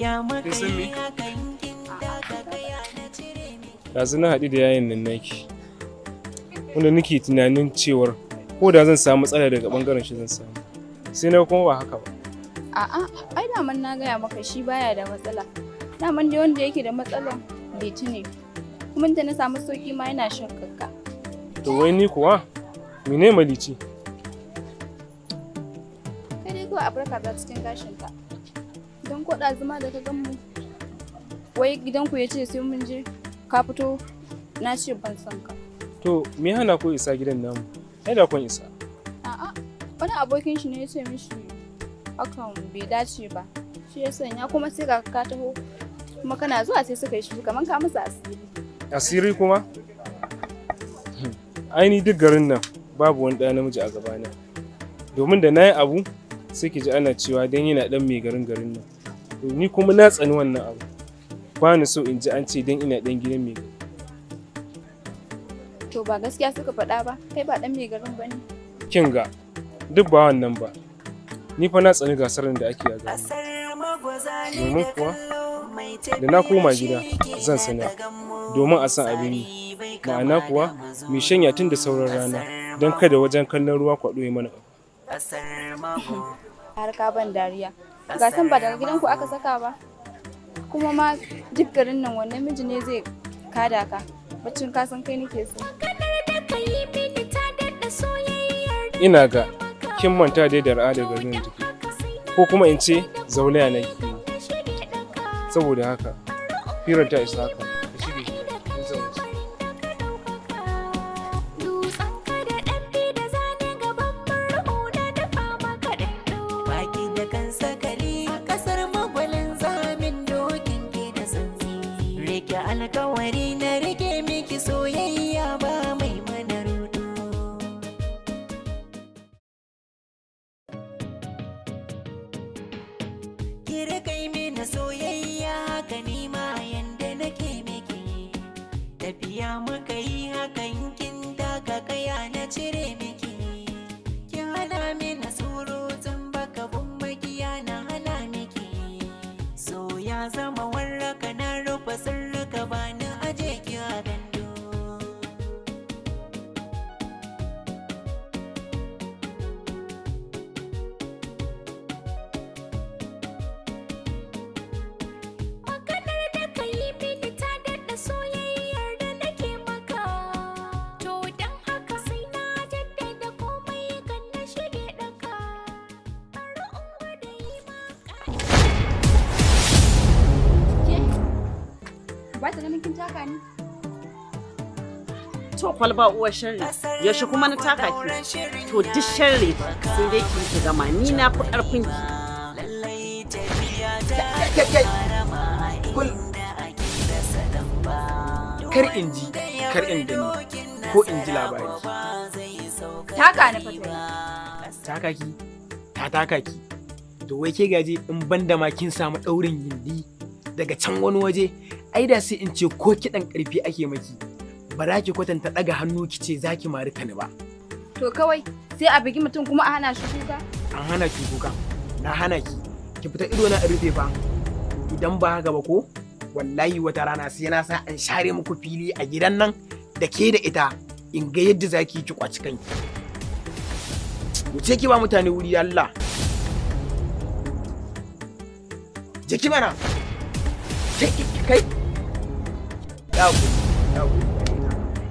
Kin san me? Ɗazu na haɗu da yayin nan naki. Wanda nake tunanin cewar ko da zan samu matsala daga ɓangaren shi zan samu. Sai na kuma ba haka ba. A'a, ai daman na gaya maka shi baya da matsala. Daman dai wanda yake da matsala Liti ne. Kuma da na samu sauki ma yana shakkaka. To wai ni kuwa mene malici? Kai dai kawai a barka za cikin gashinka. Don ko ɗazu ma da ka gan mu, wai gidanku ya ce sai mun je, ka fito na ce ban son ka. To me hana ku isa gidan namu? Ai da kun isa. A'a, wani abokin shi ne ya ce mishi hakan bai dace ba. Shi ya sanya kuma sai ga ka taho kuma kana zuwa sai suka yi shiru kamar ka musu asiri. Asiri kuma? Ai ni duk garin nan babu wani ɗa namiji a gabana. Domin da na yi abu sai ki ji ana cewa dan yana ɗan mai garin garin nan. To ni kuma na tsani wannan abu. Ba ni so in ji an ce dan ina ɗan gidan mai gari. To ba gaskiya suka faɗa ba, kai ba ɗan mai garin ba ne. Kin ga duk ba wannan ba. Ni fa na tsani gasar nan da ake a garin. Domin kuwa da na koma gida zan sanar domin a san abin yi. Ma'ana kuwa mu shanya tun da sauran rana don kada wajen kallon ruwa kwaɗo ya mana ƙafa. Har ka ban dariya. Gasan ba daga gidanku aka saka ba. Kuma ma duk garin nan wannan miji ne zai kada ka. Baccin ka san kai nake so. Ina ga kin manta dai da al'adar garin nan take ko kuma in ce zaulaya na kike yi. Saboda haka firar ta isa haka. Ki shige gida, ni zan wuce. Baki da kan sakali a kasar magwalin zamin dokin ki da santsi. Rike alkawari na rike miki soyayya ba mai mana rudu. Ki rika yi mini soyayya haka ni ma yanda nake miki. Tafiya muka yi hakan kin taka kaya na cire miki. Ki hana mini surutun baka makiya na hana miki. So ya zama warraka na rufe sirrika ba ni aje ki a gando. Maganar da ka yi mini ta daɗa soyayyar da nake maka. To don haka sai na jaddada komai kan na shige ɗaka. Bari in gwada yi maka. Ke? Ba ta ganin kin taka ni? To kwalba uwar sharri, yaushe kuma na taka ki? To duk sharri sai dai ki ki gama ni na fi karfin ki. Lallai tafiya ta Kai, kai, kul. inda ake rasa dan ba. Kar in ji, kar in gani, ko in ji labari. Taka ni fa ta yi. Taka ki, ta taka ki. To wai ke gaje in banda ma kin samu ɗaurin gindi daga can wani waje, ai da sai in ce ko kiɗan ƙarfi ake maki. Ba za ki kwatanta ɗaga hannu ki ce za ki mari kani ba. To kawai sai a bugi mutum kuma a hana shi kuka. An hana ki kuka, na hana ki. Ki fita ido na in rufe fa. Idan ba haka ba ko, wallahi wata rana sai na sa an share muku fili a gidan nan da ke da ita in ga yadda za ki yi ki kwaci kanki. Wuce ki ba mutane wuri Allah. Je ki mana. Kai kai. Ya ku, ya ku.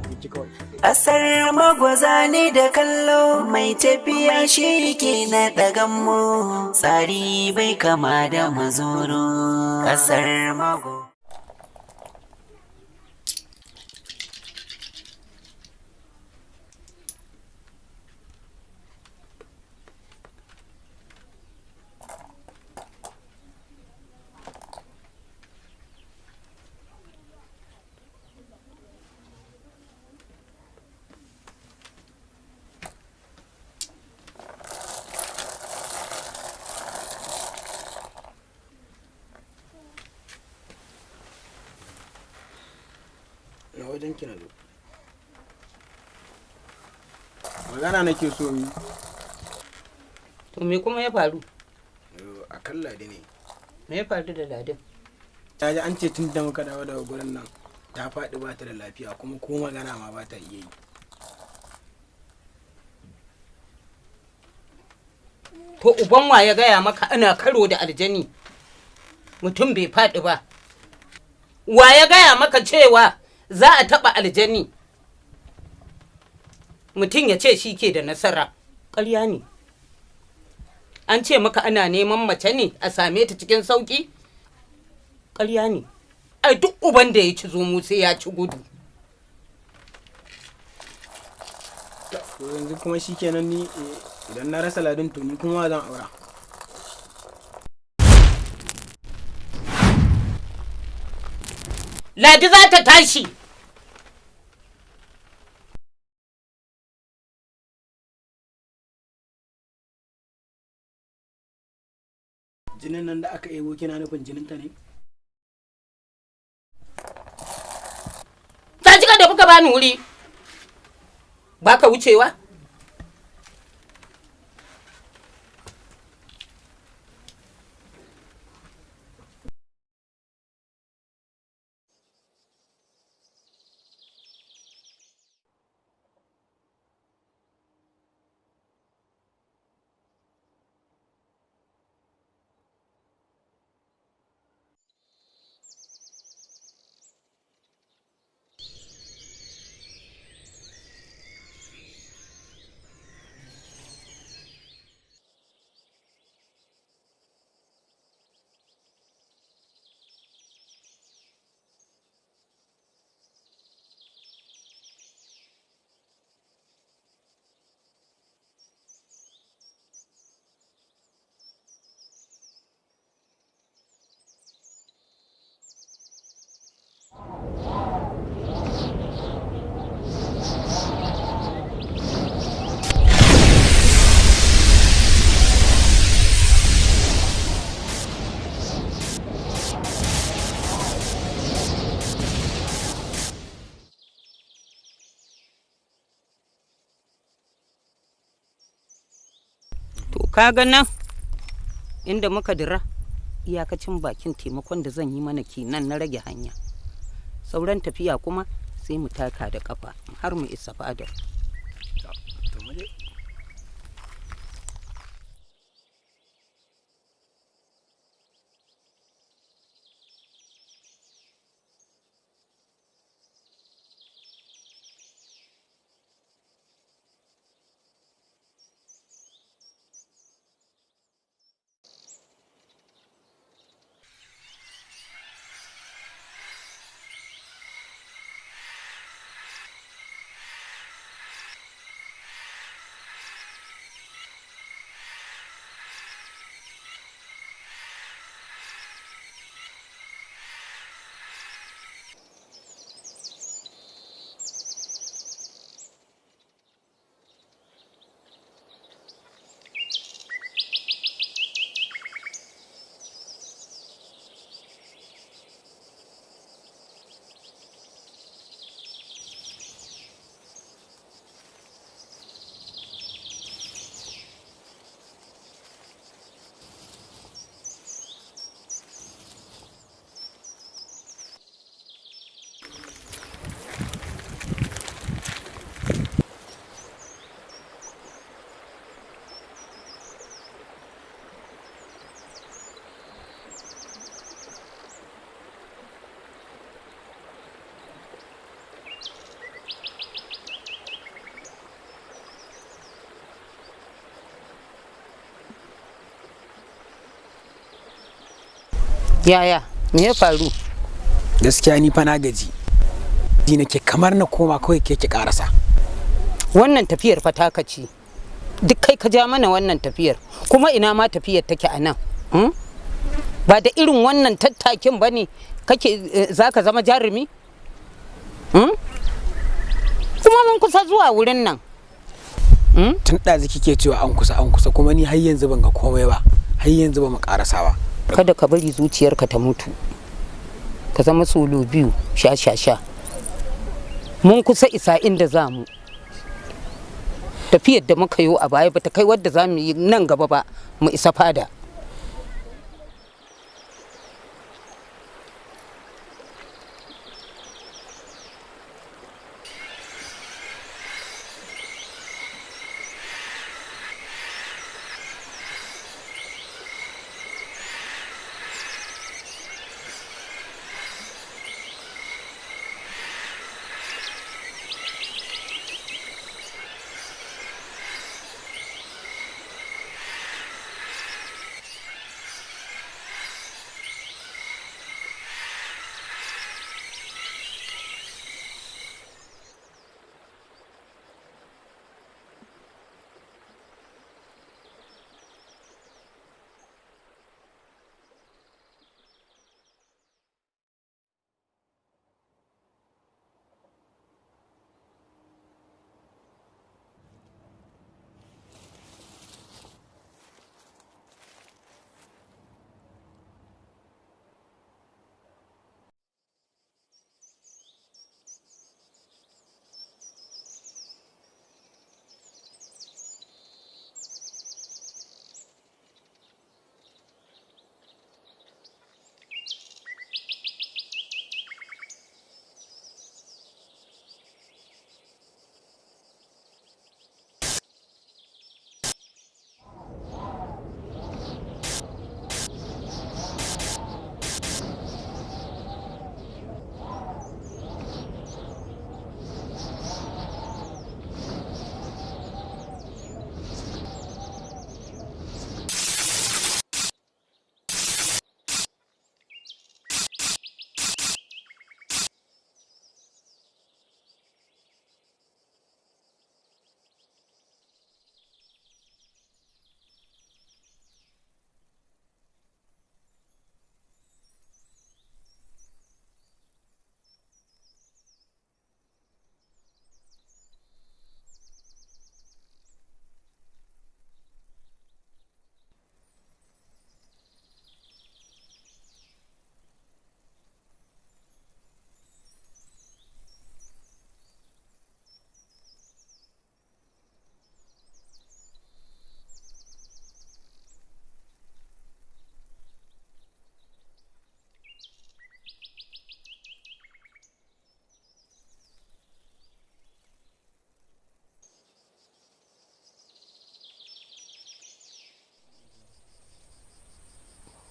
Je ki kawai. Ƙasar magwaza ne da kallo mai tafiya shi ke na ɗaganmu tsari bai kama da mazuru. Ƙasar mago. Na wajen ki na zo. Magana nake so yi. To me kuma ya faru? A kan Ladi ne. Me ya faru da Ladin? Ta ji an ce tun da muka dawo daga gurin nan ta faɗi ba ta da lafiya, kuma ko magana ma ba ta iya yi. To uban wa ya gaya maka ana karo da aljani mutum bai faɗi ba? Wa ya gaya maka cewa za a taɓa aljani mutum ya ce shi ke da nasara? Ƙarya ne. An ce maka ana neman mace ne a same ta cikin sauƙi? Ƙarya ne. Ai duk uban da ya ci zomo sai ya ci gudu. To yanzu kuma shikenan, ni idan na rasa Ladin, to ni kuma zan aura? Ladi za ta tashi. Jinin nan da aka ebo, kina nufin jinin ta ne? Ta jika da buka bani wuri. Baka wucewa? To kaga nan inda muka dira, iyakacin bakin taimakon da zan yi mana kenan na rage hanya. Sauran tafiya kuma sai mu taka da kafa har mu isa fadar. To mu je. Yaya, me ya faru? Gaskiya ni fa na gaji. Ji nake kamar na koma kawai, ke ki karasa. Wannan tafiyar fa taka ce. Duk kai ka ja mana wannan tafiyar. Kuma ina ma tafiyar take a nan? Hmm? Ba da irin wannan tattakin ba ne kake za ka zama jarumi? Hmm? Kuma mun kusa zuwa wurin nan. Tun ɗazu kike cewa an kusa, an kusa, kuma ni har yanzu ban ga komai ba, har yanzu ba mu karasa ba. Kada ka bari zuciyarka ta mutu. Ka zama solo biyu sha sha sha. Mun kusa isa inda za mu. Tafiyar da muka yi a baya bata kai wadda za mu yi nan gaba ba mu isa fada.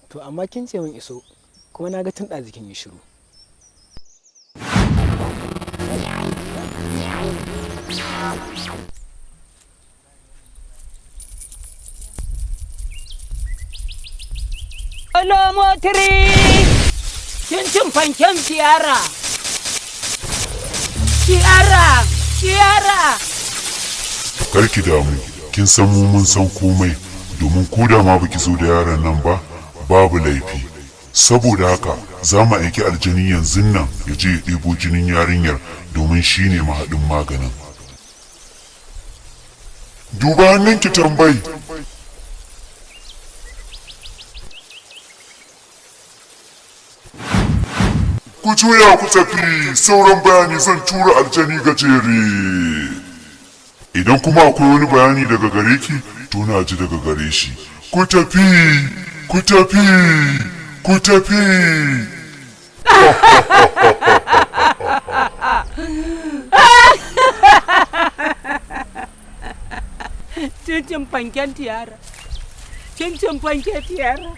To amma kin ce min iso, kuma na ga tun ɗazu kin yi shiru. Olomotiri! Cincin fanken tiyara! Tiyara! Tiyara! Karki damu, kin san mu mun san komai, domin ko da ma baki zo da yaron nan ba, babu laifi. Saboda haka za mu aiki aljani yanzu nan ya je ya ɗebo jinin yarinyar domin shi ne mahaɗin maganin. Duba hannunki tambayi. Ku juya ku tafi, sauran bayani zan tura aljani gajere. Idan kuma akwai wani bayani daga gare ki, to na ji daga gare shi. Ku tafi, ku tafi, ku tafi. Cincin fanken tiyara! Cincin fanken tiyara!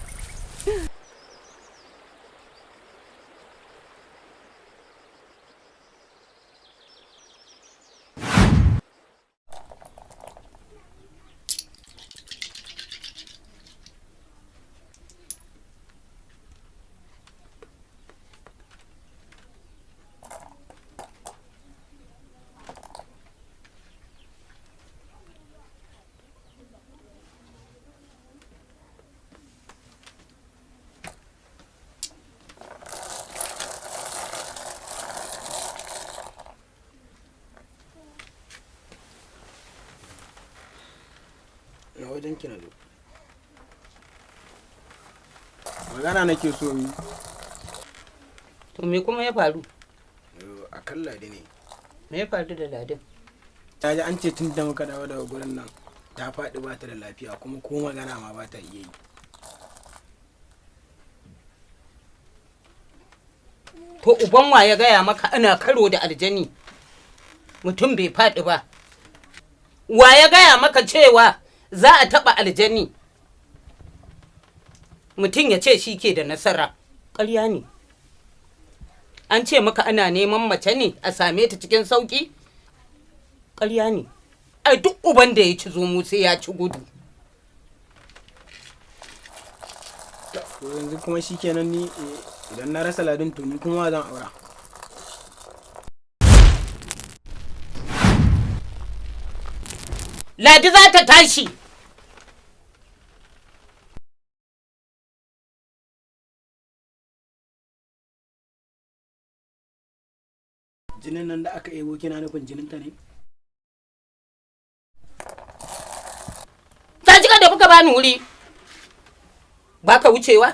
Na wajen ki na zo. Magana nake so yi. To me kuma ya faru? A kan Ladi ne. Me ya faru da Ladin? Ta ji an ce tun da muka dawo daga gurin nan ta faɗi ba ta da lafiya kuma ko magana ma ba ta iya yi. To uban wa ya gaya maka ana karo da aljani? Mutum bai faɗi ba. Wa ya gaya maka cewa za a taɓa aljani? Mutum ya ce shi ke da nasara. Ƙarya ne. An ce maka ana neman mace ne a same ta cikin sauƙi? Ƙarya ne. Ai duk uban da ya ci zomo sai ya ci gudu. To yanzu kuma shikenan ni idan na rasa Ladin to ni kuma zan aura. Ladi za ta tashi. Jinin nan da aka ebo kina nufin jinin ta ne? Ta jika da kuka bani wuri. Baka wucewa?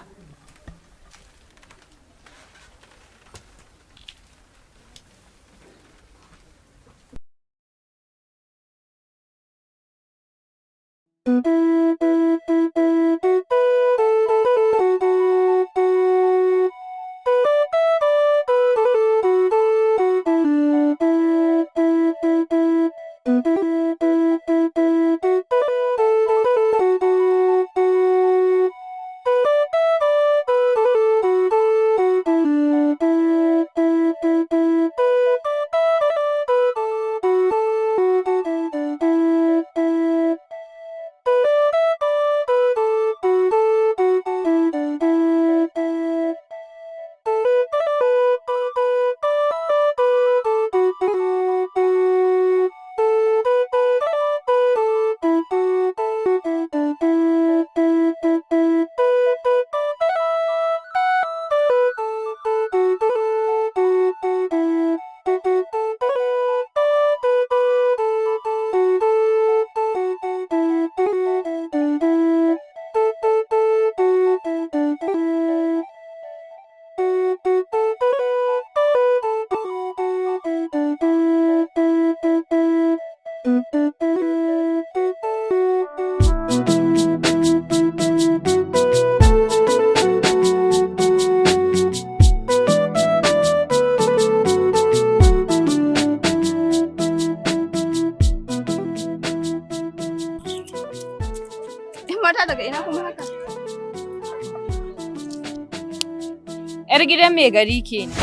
Yar gidan mai gari kenan.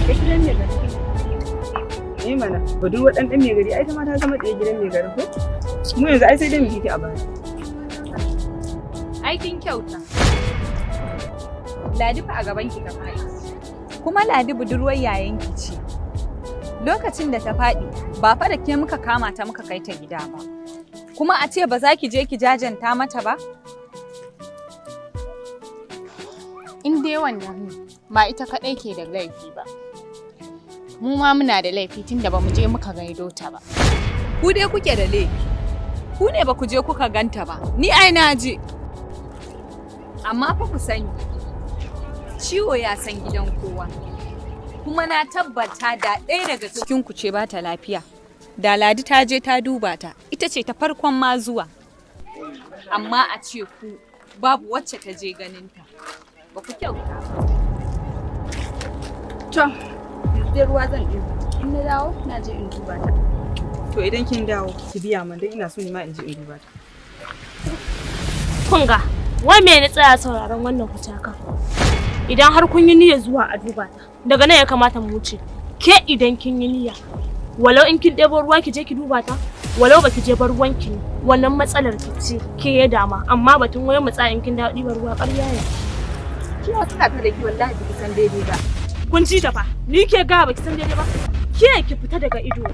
Yar gidan mai gari. Eh mana, budurwar ɗan ɗan mai gari ai ta ma ta zama ɗaya gidan mai gari ko? Mu yanzu ai sai dai mu kike a baya. Aikin kyauta. Ladi fa a gaban ki ta faɗi. Kuma Ladi budurwar yayanki ce. Lokacin da ta faɗi, ba fa da ke muka kama ta muka kai ta gida ba. Kuma a ce ba za ki je ki jajanta mata ba? In dai wannan ne, ba ita kaɗai ke da laifi ba. Mu ma muna da laifi tunda ba mu je muka gaido ta ba. Ku dai kuke da laifi. Ku ne ba ku je kuka ganta ba. Ni ai na je. Amma fa ku sani, ciwo ya san gidan kowa. Kuma na tabbata da ɗaya daga cikin ku ce ba ta lafiya. Da Ladi ta je ta duba ta, ita ce ta farkon ma zuwa. Amma a ce ku babu wacce ta je ganin ta. Ba ku kyauta ba. To, yanzu dai ruwa zan ɗebo. In na dawo, na je in duba ta. To idan kin dawo, ki biya min dan ina so ni ma in je in duba ta. Kun ga, wai me na tsaya sauraron wannan kucaka? Idan har kun yi niyyar zuwa a duba ta, daga nan ya kamata mu wuce. Ke idan kin yi niyya, walau in kin ɗebo ruwa ki je ki duba ta, walau baki je ba ruwan ki ne, wannan matsalar ki ce ke ya dama, amma batun wai mu tsaya in kin dawo ɗiban ruwa ƙarya ne. Ki wasu na ta da ki wallahi baki san daidai ba. Kun ji ta fa, ni ke ga baki san daidai ba. Ke ki fita daga ido na.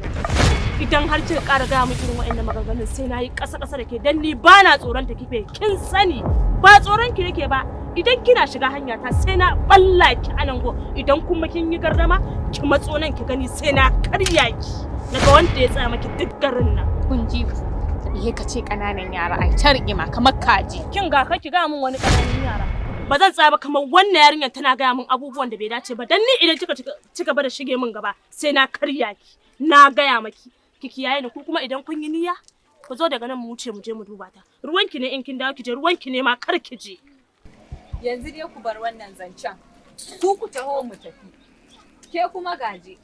Idan har kika ƙara gaya min irin waɗannan maganganun sai na yi ƙasa-ƙasa da ke dan ni ba na tsoron ta kife kin sani ba tsoron ki nake ba idan kina shiga hanya ta sai na balla ki anan go idan kuma kin yi gardama ki matso nan ki gani sai na karya ki daga wanda ya tsaya maki duk garin nan. Kun ji ihe ka ce ƙananan yara ai ta rigima kamar kaji. Kin ga ka ki gaya min wani ƙananan yara. Ba zan tsaya ba kamar wannan yarinyar tana gaya min abubuwan da bai dace ba dan ni idan kika ci gaba da shige min gaba sai na karya ki na gaya maki. Ki kiyaye ni ku kuma idan kun yi niyya ku zo daga nan mu wuce mu je mu duba ta ruwanki ne in kin dawo ki je ruwanki ne ma kar ki je. Yanzu dai ku bar wannan zancen. Ku ku taho mu tafi. Ke kuma gaje,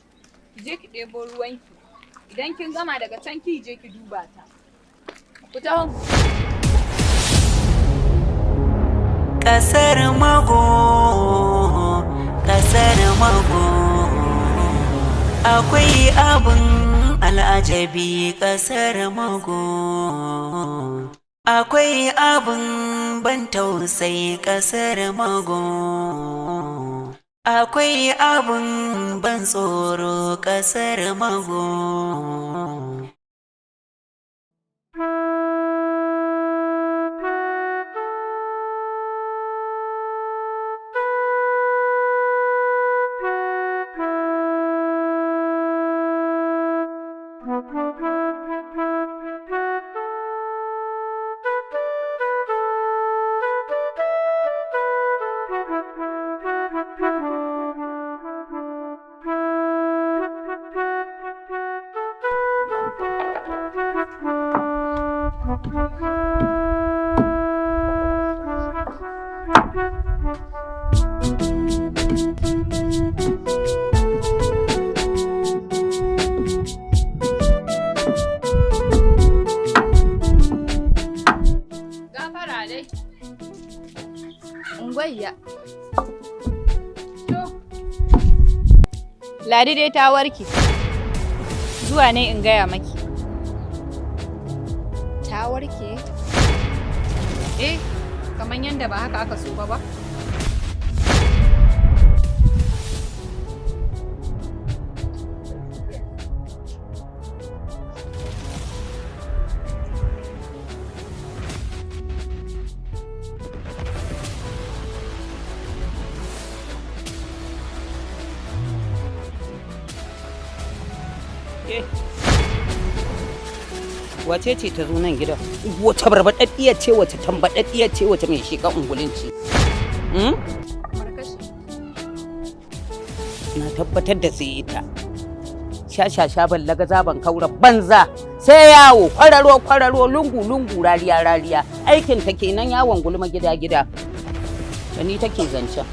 ki je ki ɗebo ruwanki. Idan kin gama daga can ki je ki duba ta. Ku taho. Kasar Mago, kasar Mago, akwai abin al'ajabi kasar Mago, akwai abin ban tausayi kasar Mago, akwai abin ban tsoro kasar Mago. Gafara dai. Ungwayya. To. Ladi dai ta warke. Zuwa ne in gaya maki. Ta warke? Eh, kamar yadda ba haka aka so ba ba. Wace ce ta zo nan gidan? Wace barbaɗaɗɗiya ce, wace tambaɗaɗɗiya ce, wace mai shiga ungulin ce? Na tabbatar da sai ita. Sha-sha-sha ballaga zaban kaura banza sai yawo kwararo kwararo lungu lungu rariya rariya aikin ta kenan yawon gulma gida gida. Da ni take zancen.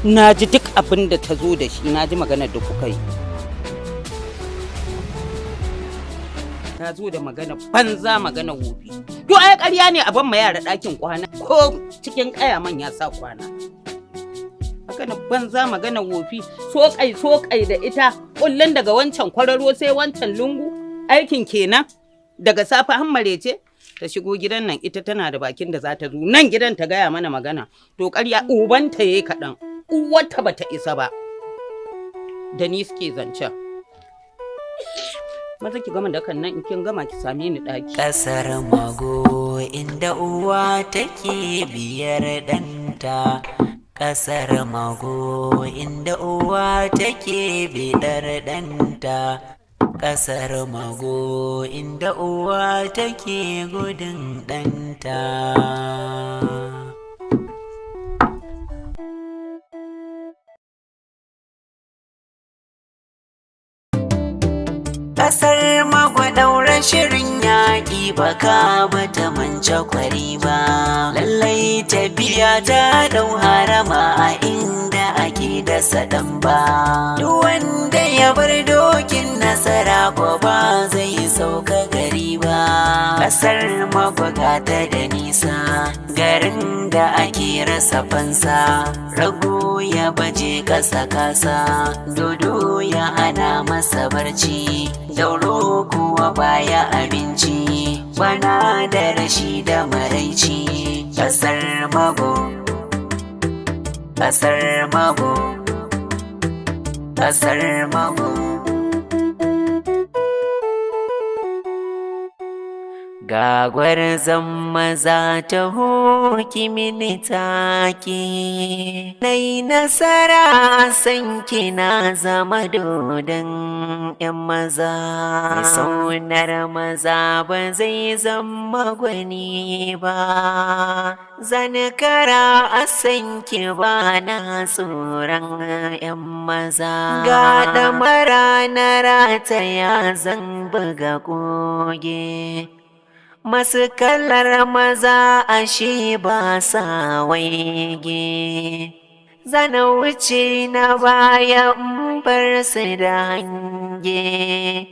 Na ji duk abin da ta zo da shi, na ji maganar da kuka yi. Ta zo da magana banza magana wofi. To ai ƙarya ne a ban ma yara ɗakin kwana ko cikin ƙaya manya sa kwana. Magana banza magana wofi, soƙai soƙai da ita, kullun daga wancan kwararo sai wancan lungu, aikin kenan daga safe har marece. Ta shigo gidan nan ita tana da bakin da za ta zo nan gidan ta gaya mana magana. To ƙarya ubanta yayi kaɗan, uwarta bata isa ba. Da ni suke zancen. Maza ki gama dakan nan, in kin gama ki same ni ɗaki. Ƙasar Mago inda uwa take biyar ɗanta. Ƙasar Mago inda uwa take bidar ɗanta. Ƙasar Mago inda uwa take gudun ɗanta. Ƙasar magwadaura shirin yaƙi baka bata mance kwari ba. Lallai tafiya ta ɗau harama a inda ake dasa ɗan ba. Duk wanda ya bar dokin nasara ko ba zai sauka gari ba. Ƙasar magwagata da nisa, garin da ake rasa fansa. Rago ya baje ƙasa kasa, dodo ya hana masa barci. Dauro kuwa baya abinci, bana da rashi da maraici. Ƙasar Mago, ƙasar Mago, ƙasar Mago. Ga gwarzon maza taho mini take, na yi nasara san kina zama dodon 'yan maza. Mai saunar maza ba zai zama gwani ba, zan kara a san ki ba na tsoron 'yan maza. Ga ɗamara na rataya zan buga koge. Masu kalar maza ashe ba sa waige. Zana wuce na baya in bar su da hange.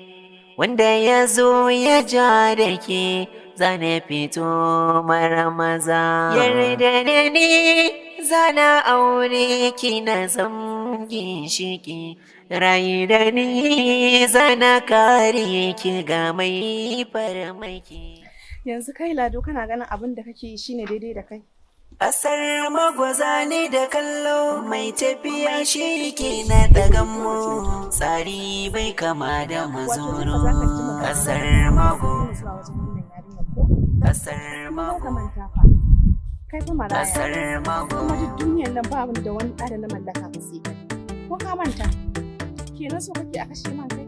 Wanda ya zo ya ja da ke zana fito mara maza. Yarda da ni zana aure ki na zam ginshiki. Rayu da ni zana kare ki ga mai farmaki. Yanzu kai Lado kana ganin abin da kake yi shine daidai da kai. Ƙasar magwaza ne da kallo mai tafiya shi ke na ɗaganmu, tsari bai kama da mazuru. Ƙasar mago, ƙasar mago, Kai fa maraya. ƙasar mago. Kuma duk duniyar nan babu da wani ɗa da na mallaka ba sai kai. Ko ka manta? Kenan so kake a kashe man kai?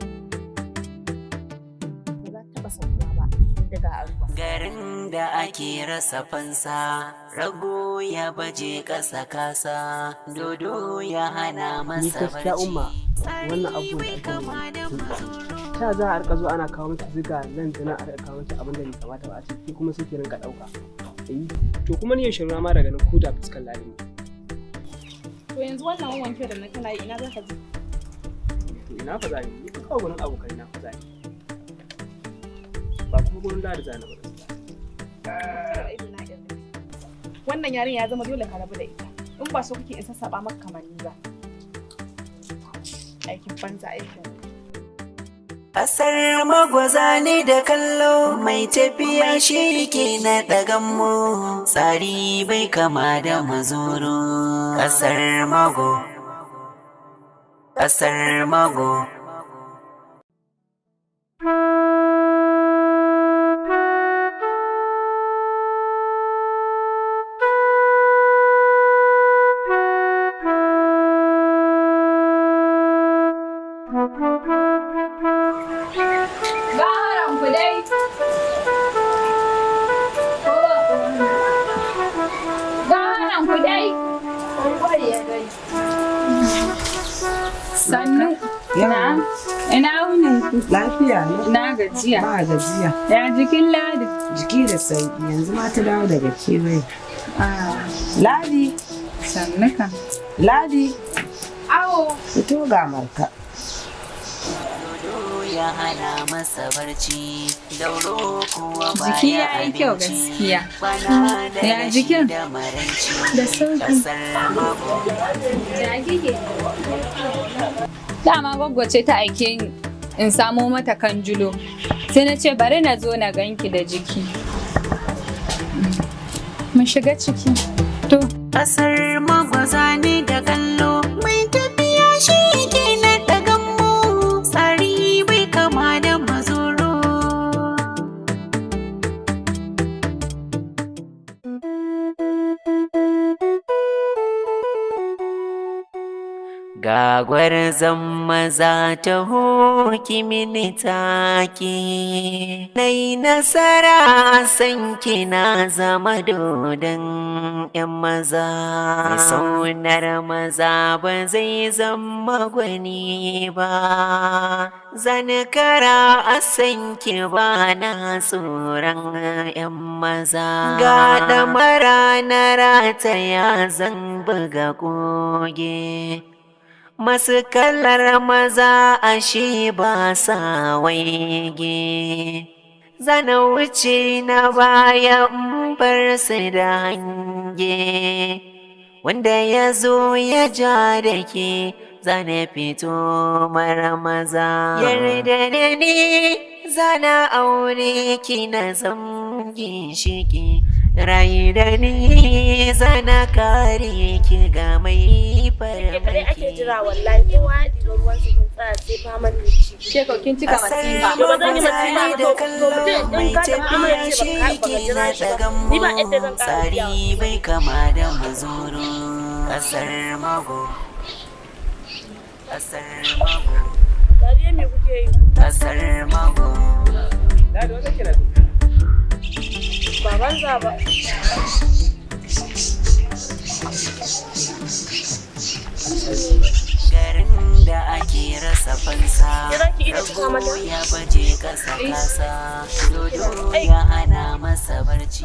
Ba za ka taɓa saukuwa ba daga aruwa. Garin da ake rasa fansa, rago ya baje ƙasa kasa, dodo ya hana Ni masa gaskiya barci. umma, wannan abubuwan da ake yi sun ta za a rika zuwa ana kawo miki ziga nan da nan, a rika kawo miki abin da bai kamata ba a ciki, kuma sai ki rinka ɗauka. Eh, To kuma ni yaushe ma daga nan ko da fuskar Ladi ne. To yanzu wannan wanke da na kana yi ina za ka je? To ina fa zani? Ni fa kawai gurin abokai na fa zani. Ba kuma gurin Ladi zani ba gaskiya. Wannan yarin ya zama dole ka rabu da ita. In ba so kake in sassaɓa maka kamanni ba. Aikin banza aikin. Ƙasar magwaza ne da kallo mai tafiya shi ke na ɗaganmu, tsari bai kama da mazuru. Ƙasar mago, ƙasar mago. Gaharan ku dai. Gaharan ku dai. Sannu. Na'am. Ina wunin ku? Lafiya ne. Ina gajiya. Ba gajiya. Ya jikin Ladi? Jiki da sauki, yanzu ma ta dawo daga kewaye. Ladi. Sannu ka. Ladi. Awo. Fito ga Marka. Dodo ya hana masa barci, dauro kuwa Jiki baya ya yi kyau abinci. gaskiya. Bana da Ya rashi jikin? da maraici. Da sauki. Ƙasar mago. Ya kike? Dama gwaggwa ce ta aike ni in samo mata kanjulo. Sai na ce bari na zo na ganki da jiki. Mu shiga ciki. To. Kasar magwaza ne da kallo mai tafiya shi ke na dagan mu tsari bai kama da mazoro. Ga gwarzon maza taho mini take, na yi nasara san kina zama dodon 'yan maza. Mai saunar maza ba zai zama gwani ba, zan kara a san ki ba na tsoron 'yan maza. Ga ɗamara na rataya zan buga koge. Masu kalar maza ashe ba sa waige. Zana wuce na baya in bar su da hange. Wanda ya zo ya ja da ke zana fito mara maza. Yarda da ni zana aure ki na zam ginshiki. Rayu da ni zana kare ki ga mai Ke kadai ake farmaki. jira wallahi kowa ya ɗiba ruwan sa kin tsaya sai faman ne ci. Ke ko kin cika masifa. To ba zan yi masifa ba to mutum in ka tafi kuma ya ce baka jira shi ba. Ni ba yadda zan ƙara biya. Tsari bai kama da mazoro. Kasar mago. Kasar mago. Dariya me kuke yi? Kasar mago. Ba banza ba. Garin da ake rasa fansa. Ke za ki iya cika mata? Rago ya baje kasa kasa. Dodo ya ana masa barci.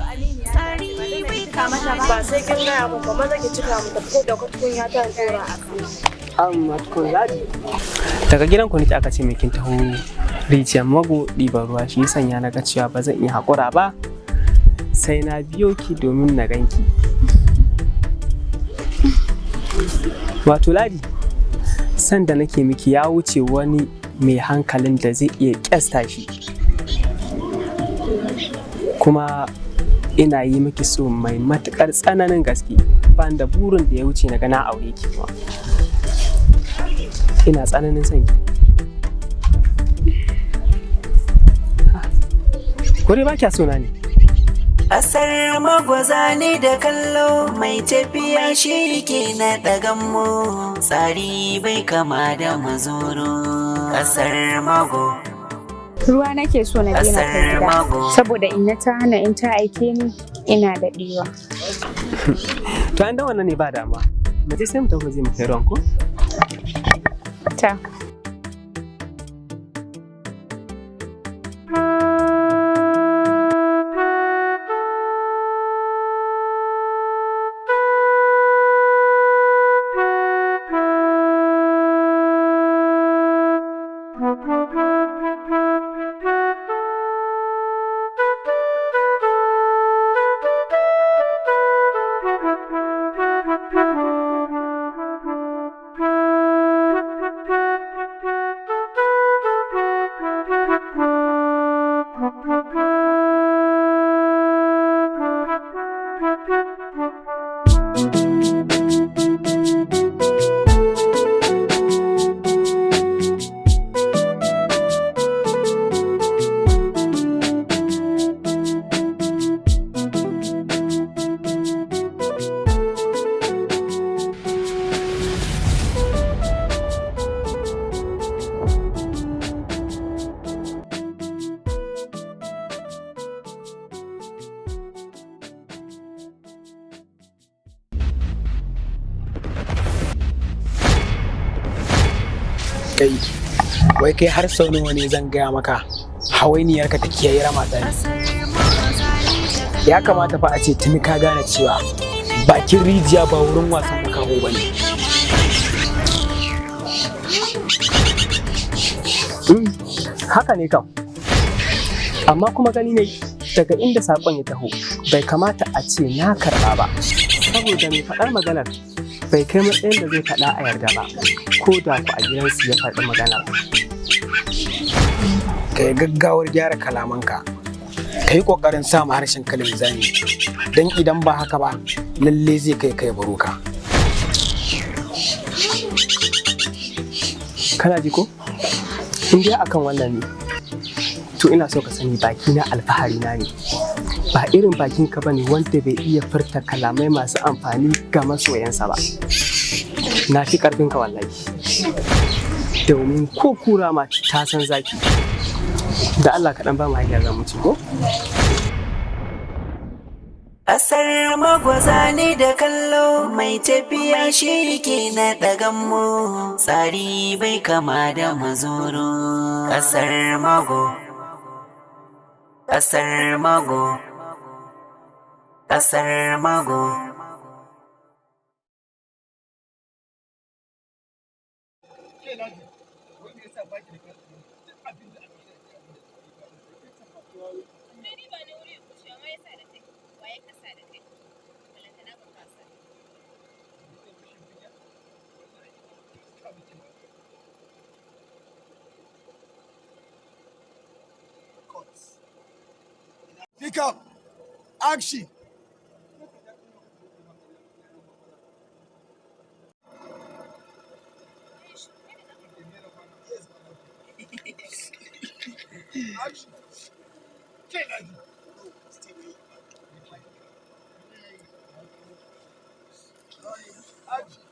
Ba sai kin gaya mun ba maza ki cika mun tafi ko da tukunya ta in ɗora a kan. Amma tukun Ladi. Daga gidan ku nake aka ce mai kin taho rijiyar mago ɗiban ruwa shi ya sanya na ga cewa ba zan iya haƙura ba sai na biyo ki domin na ganki. Wato Ladi, san da nake miki ya wuce wani mai hankalin da zai iya ƙyasta shi. Kuma ina yi miki so mai matuƙar tsananin gaske ban da burin da ya wuce na ga na aure ki kuma. Ina tsananin son ki. Ko dai ba kya so na ne? Kasar magwaza ne da kallo mai tafiya shi ke na ɗagan mu tsari bai kama da mazoro. Kasar mago. Ruwa nake so na daina kai Kasar gida mago. saboda inna ta hana in ta aike ni ina daɗewa. To an da wannan ne ba dama. Mu je sai mu tafi je mu kai ruwan ko? Ta. Kai, wai kai har sau nawa ne zan gaya maka hawainiyarka ta kiyaye rama ne. Ya kamata fa a ce tuni ka gane cewa bakin rijiya ba wurin wasan makaho ba ne. Haka ne kam. Amma kuma gani ne daga inda saƙon ya taho bai kamata a ce na karɓa ba. Saboda mai faɗar maganar Bai kai matsayin da zai faɗa a yarda ba, ko da ku a gidansu ya faɗi maganar. Ka yi gaggawar gyara kalamanka, ka yi ƙoƙarin sa ma harshen ka linzami, don idan ba haka ba lalle zai kai kai baro ka. Kana ji ko? In dai akan wannan ne, to ina so ka sani baki na alfahari na ne. Ba irin bakin ka bane wanda bai iya furta kalamai masu amfani ga masoyansa ba. Na fi karfin ka wallahi. Domin ko kura ma ta san zaki. Da Allah kaɗan ba mu hanyar zamu ci ko? Ƙasar magwaza ne da kallo mai tafiya shi ke na ɗaganmu tsari bai kama da mazuru. Ƙasar mago, ƙasar mago, ƙasar mago. Pick up. Action. Action. Action.